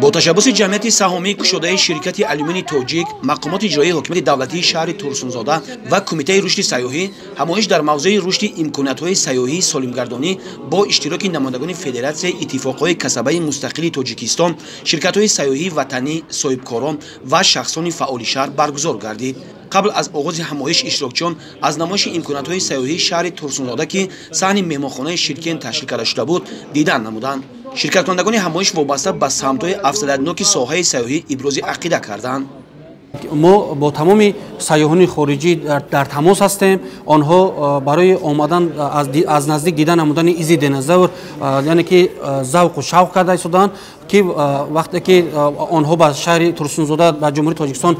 Бо ташаббуси ҷамъияти саҳомии кушодаи ширкати алюмини тоҷик, мақомоти иҷроии ҳокимияти давлатии шаҳри Турсунзода ва Кумитаи рушди сайёҳӣ ҳамоиш дар мавзӯи рушди имкониятҳои сайёҳии солимгардонӣ бо иштироки намояндагони Федератсияи иттифоқҳои касабаи мустақили Тоҷикистон, ширкатҳои сайёҳии ватанӣ, соҳибкорон ва шахсони фаъоли шаҳр баргузор гардид. Қабл аз оғози ҳамоиш иштирокчиён аз намоиши имкониятҳои сайёҳии шаҳри Турсунзода, ки саҳни меҳмонхонаи Ширкен ташкил карда шуда буд, дидан намуданд. Ширкаткунандагони ҳамоиш вобаста ба самтҳои афзалиятноки соҳаи сайёҳӣ ибрози ақида карданд. Мо бо тамоми сайёҳони хориҷӣ дар тамос ҳастем. Онҳо барои омадан аз наздик дида намудани изи динозавр, яъне ки завқу шавқ карда истоданд, ки вақте ки онҳо ба шаҳри Турсунзода, ба Ҷумҳурии Тоҷикистон,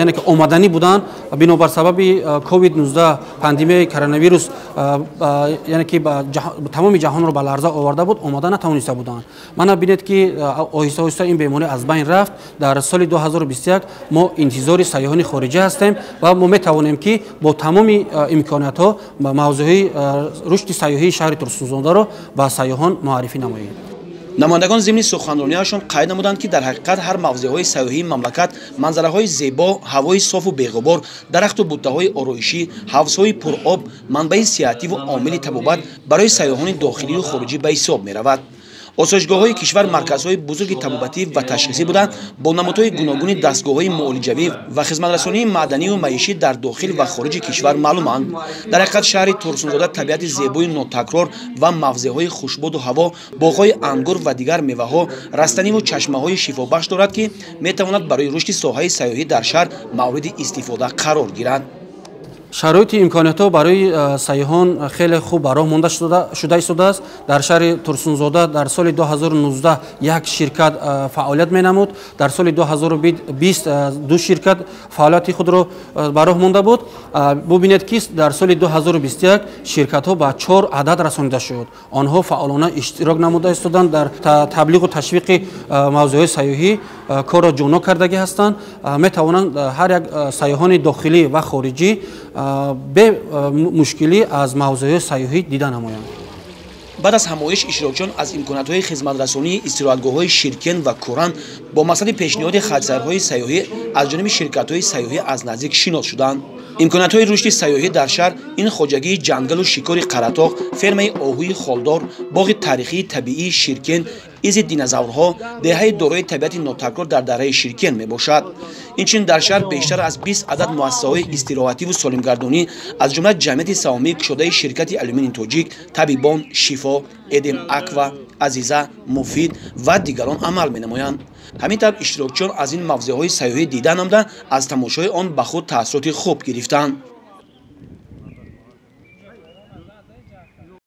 яъне ки омаданӣ буданд, бинобар сабаби COVID-19, пандемияи коронавирус, яъне ки тамоми ҷаҳонро ба ларза оварда буд, омада натавониста буданд. Мана бинед, ки оҳиста оҳиста ин беморӣ аз байн рафт. Дар соли 2021 мо интизори сайёҳони хориҷӣ ҳастем ва мо метавонем, ки бо тамоми имкониятҳо мавзӯи рушди сайёҳии шаҳри Турсунзодаро ба сайёҳон муаррифӣ намоем. Намояндагон зимни суханрониашон қайд намуданд, ки дар ҳақиқат ҳар мавзеъҳои сайёҳии мамлакат манзараҳои зебо, ҳавои софу беғубор, дарахту буттаҳои ороишӣ, ҳавзҳои пуроб манбаи сиҳативу омили табобат барои сайёҳони дохилию хориҷӣ ба ҳисоб меравад. Осоишгоҳҳои кишвар марказҳои бузурги табобатӣ ва ташхисӣ буданд, бо намудҳои гуногуни дастгоҳҳои муолиҷавӣ ва хизматрасонии маъданию маишӣ дар дохил ва хориҷи кишвар маълуманд. Дар ҳақиқат, шаҳри Турсунзода табиати зебои нотакрор ва мавзеъҳои хушбоду ҳаво, боғҳои ангур ва дигар меваҳо, растаниву чашмаҳои шифобахш дорад, ки метавонад барои рушди соҳаи сайёҳӣ дар шаҳр мавриди истифода қарор гирад. Шароити имкониятҳо барои сайёҳон хеле хуб ба роҳ монда шуда истодааст. Дар шаҳри Турсунзода дар соли 2019 як ширкат фаъолият менамуд, дар соли 2020 ду ширкат фаъолияти худро ба роҳ монда буд. Бубинед, ки дар соли 2021 ширкатҳо ба чор адад расонида шуд. Онҳо фаъолона иштирок намуда истоданд дар таблиғу ташвиқи мавзӯъҳои сайёҳӣ, корро ҷонок кардагӣ ҳастанд. Метавонанд ҳар як сайёҳони дохилӣ ва хориҷӣ бе мушкилӣ аз мавзӯъҳои сайёҳӣ дида намоянд. Баъд аз ҳамоиш иштирокчиён аз имкониятҳои хизматрасонии истироҳатгоҳҳои Ширкен ва Кӯран бо мақсади пешниҳоди хатсайрҳои сайёҳӣ аз ҷониби ширкатҳои сайёҳӣ аз наздик шинос шуданд. Имкониятҳои рушди сайёҳӣ дар шаҳр ин хоҷагии ҷангалу шикори Қаратоғ, фермаи оҳуи холдор, боғи таърихии табиии Ширкен, изи динозаврҳо, деҳаи дорои табиати нотакрор дар дараи Ширкен мебошад. Инчунин дар шаҳр бештар аз 20 адад муассисаҳои истироҳативу солимгардонӣ, аз ҷумла ҷамъияти саҳомии кушодаи ширкати алюмини тоҷик, Табибон, Шифо, Эдем Аква, Азиза, Муфид ва дигарон амал менамоянд. Ҳамин тавр, иштирокчиён аз ин мавзеъҳои сайёҳӣ дида намуда, аз тамошои он ба худ таассуроти хуб гирифтанд.